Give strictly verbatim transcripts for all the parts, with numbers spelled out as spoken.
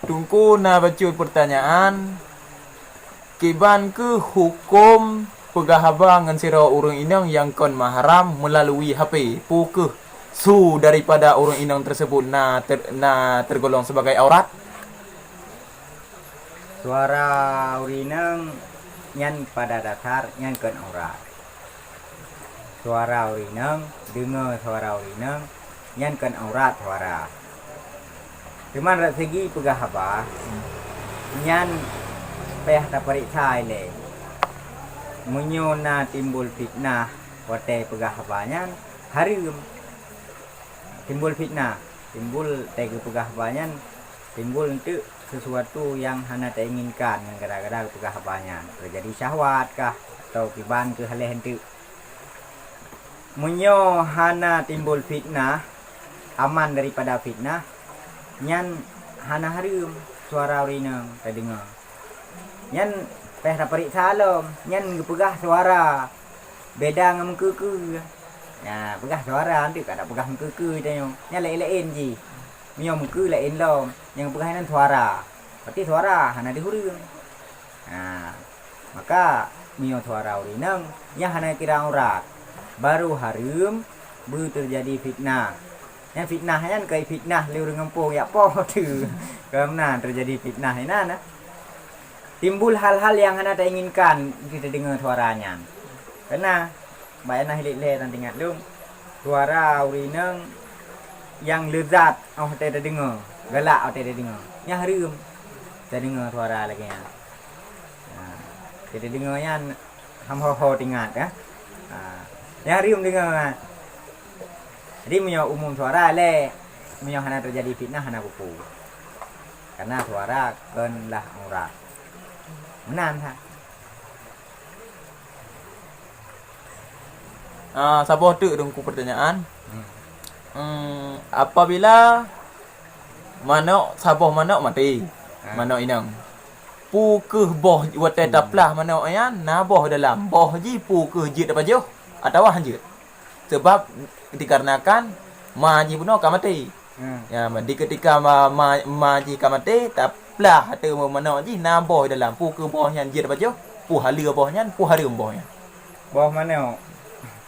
Teungku na bacut peurtanyaan, kiban keuh huköm peugah haba ngon sidroe ureuëng inong nyang kon mahram meulalui H P? Peu keuh su daripada ureuëng inong tersebut na ter-, na tergolong sebagai aurat? Suara ureuëng inong nyan pada dasar nyan kon aurat. Suara ureuëng inong, deungoe suara ureuëng inong, nyan kon aurat suara. Teuma rot segi peugah haba, nyan payah tapeuriksa ilée. Meunyoe na timbul fitnah watée peugah haba nyan, hareuem. Timbul fitnah, timbul teupeugah haba nyan, timbul enteuk sesuatu nyang hana tainginkan ngon gara-gara geupeugah haba nyan. Teujadi syahwat kah, atau kiban keuh lheueh enteuk. Meunyoe hana timbul fitnah, aman daripada fitnah, nyan hana hareuem suara ureuëng inong tadeungoe. Nyan payah tapeuriksa lom, nyan geupeugah suara beda ngon meukeue-keue. Nya, peugah suara, enteuk ka tapeugah meukeue-keue tanyoe. Nyan laén-laén jih. Meunyoe meukeue laén lom, nyang geupeugah nyan suara. Berarti suara hana dihureuem. Ha, maka meunyoe suara ureuëng inong nyang hana kira aurat, baru hareuem beuteujadi fitnah. Nyang fitnah nyan kai fitnah lé ureuëng gampông yak poh tu. Karena teujadi fitnah inan. Timbul hal-hal nyang hana tainginkan di teudeungoe suara nyan. Karena bak inan hilet lé dan ingat lom, suara ureuëng inong nyang leuzat óh watée tadeungoe, galak óh watée tadeungoe. Nyang hareuem tadeungoe suara lagée nyan. Ha, watée tadeungoe nyan ham ho-ho teuingat, ya. Ha, nyang hareuem deungoe. Jadi meunyoe umum suara lé, meunyoe hana teujadi fitnah hana peue-peue. Karena suara kon lah aurat. Meunan ha. Ah, saboh teuk Teungku pertanyaan. Hmm. Hmm, apabila manok, saboh manok maté, ha, manok inong. Peu keuh boh watée, hmm, taplah manok nyan na boh dalam? Boh jih peu keuh jeuet tapajoh atawa han jeuet? Sebab dikarenakan ma jih bunoe ka maté. Hmm. Ya, di ketika ma, ma, ma jih ka maté, taplah ateueh manok jih na boh dalam. Peu keuh boh nyan jeuet tapajoh, peu haleue boh nyan, peu hareuem boh nyan. Boh manok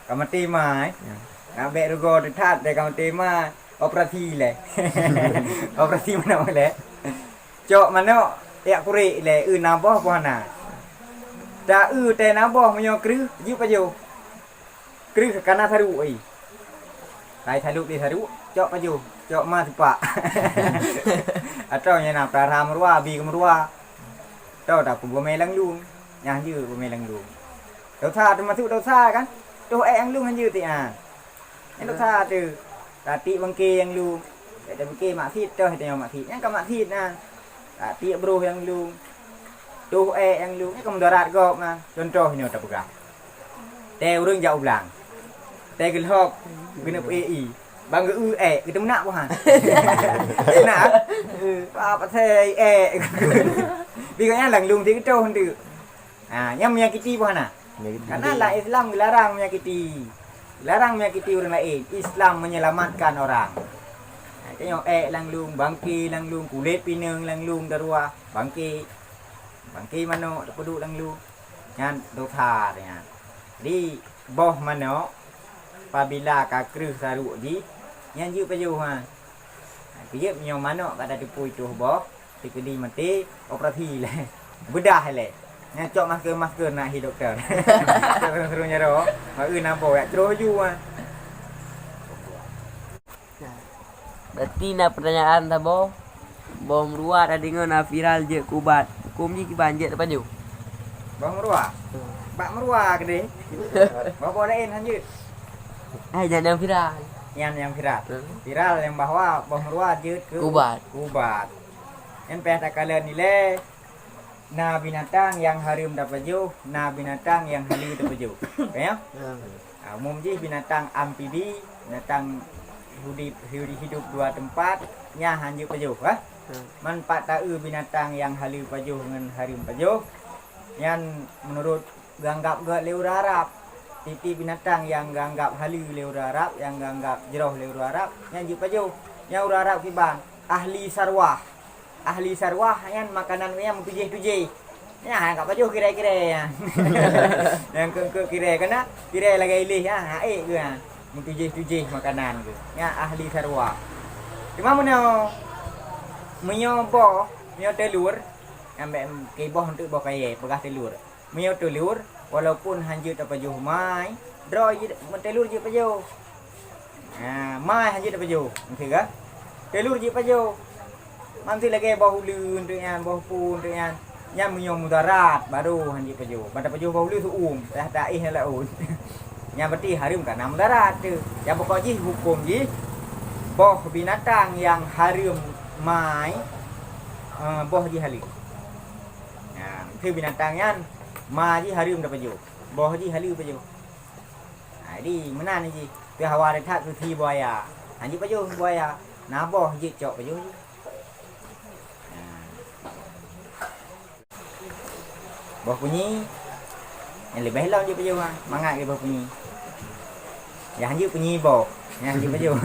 ka maté ma, eh? Ya. Nak bék rugoe teutat deh ka maté ma, operasi lé. Operasi manok lé. Cok manok, yak kurek lé, eu na boh, boh na. Ta eu tée na boh meunyoe kreueh, jeuet pajoh. Kreueh ka na saruek ai. Kai salup di saruek, cok pajoh, cok ma sipak. Atau nyang na peurara meuruwa, bi keu meuruwa. Atau tapeubeumé lam lueng, nyang jeuet beumé lam lueng. Dosa teumasuk dosa kan? Toh ék lam lueng han jeuet tian. Nyan dosa teuh. Tatiek bangke nyang lueng. Bék tabangke maksiet toh tanyoe maksiet. Nyan ka maksiet na. Tatiek broh nyang lueng. Toh ék nyang lueng. Nyan ka mudarat gob na. Contoh nyoe tapeugah. Tée ureuëng jak u blang. Tée geulhok keuneuk peuék ié. Bang geu-eu ék, geuteumeunak boh han. Nak? Apa pasai ék? Bi gobnyan lam lueng sigeutôh enteuk. Ha, nyan menyakiti boh hana? Menyakiti. Karena lam Islam geularang menyakiti. Geularang menyakiti ureuëng laén. Islam menyelamatkan orang. Ha, tanyoe ék lam lueng, bangke lam lueng, kulét pineung lam lueng taruwa, bangke. Bangke manok tapeuduek lam lueng. Nyan dosa nyan. Jadi, boh manok, pabila ka kreueh saruek jih, nyan jeuet pajoh ha. Ha, keu jeuet meunyoe manok ka tateupeue tuh boh, Teukeudi maté, operasi lé. Beudah lé. Nyan cok masker-masker nak hi dokto. Dokto suruh nyoe, bak eu na boh, jak troh ju ah. Berarti na pertanyaan saboh, boh meuruwa tadeungoe na viral jeuet keu ubat. Huköm jih kiban, jeuet tapajoh? Boh meuruwa? Hmm. Bak meuruwa keudeh. Boh-boh laén han jeuet. Ai, nyan nyang viral. Nyan nyang viral. Hmm. Viral nyang bahwa boh meuruwa jeuet keu ubat. Ubat. Nyan payah takalon ilée, na binatang nyang hareuem tapajoh, na binatang nyang haleue tapajoh. Ka nyo? Ya. Ah, umum jih binatang amfibi, binatang hudip, hidup dua tempat, nyan han jeuet pajoh, ha? Ya. Man pat taeu binatang nyang haleue pajoh ngon hareuem pajoh, nyan meunurot geuanggab gét lé ureuëng Arab. Tiep-tiep binatang nyang geuanggab haleue lé ureuëng Arab, nyang geuanggab jroh lé ureuëng Arab, nyan jeuet pajoh. Nyan ureuëng Arab kiban, ahli sarwah. Ahli sarwah nyan makanan nyan meutujéh-tujéh. Nyan ka pajoh kiré-kiré nyan. Nyang keu-keu kiré, kana kiré lagèe iléh nyan, ha, ék geuh nyan. Meutujéh-tujéh makanan geuh. Nyan ahli sarwah. Cuma meunyoe, meunyoe boh, meunyoe teulur, ambek keu boh untuk boh kayèe, peugah teulur. Meunyoe teulur, walaupun hanjeuet tapajoh mai, droe jeuet, meuteulur jeuet pajoh. Ha, mai hanjeuet tapajoh, meusti ka? Teulur jeuet pajoh. Mamti lagèe boh uleuen tu nyan, boh pun tu nyan. Nyan meunyoe mudarat, baru hanjeuet pajoh. Ban tapajoh boh uleuen seuuem, dah taéh na laôt. Nyan berarti hareuem kana mudarat tu. Nyang pokok jih, huköm jih, boh binatang nyang hareuem mai, eh, boh jih haleue. Nah, keu binatang nyan, ma jih hareuem tapajoh, boh jih haleue pajoh. Nah, jadi meunan jih. Teuh hawa that seusi buaya. Hanjeuet pajoh buaya. Na boh jeuet cok pajoh jih. Nah. Boh punyi, nyang leubeh lom jeuet pajoh, ha. Mangat lé boh punyi. Nyang hanjeuet punyi boh. Nyang hanjeuet pajoh.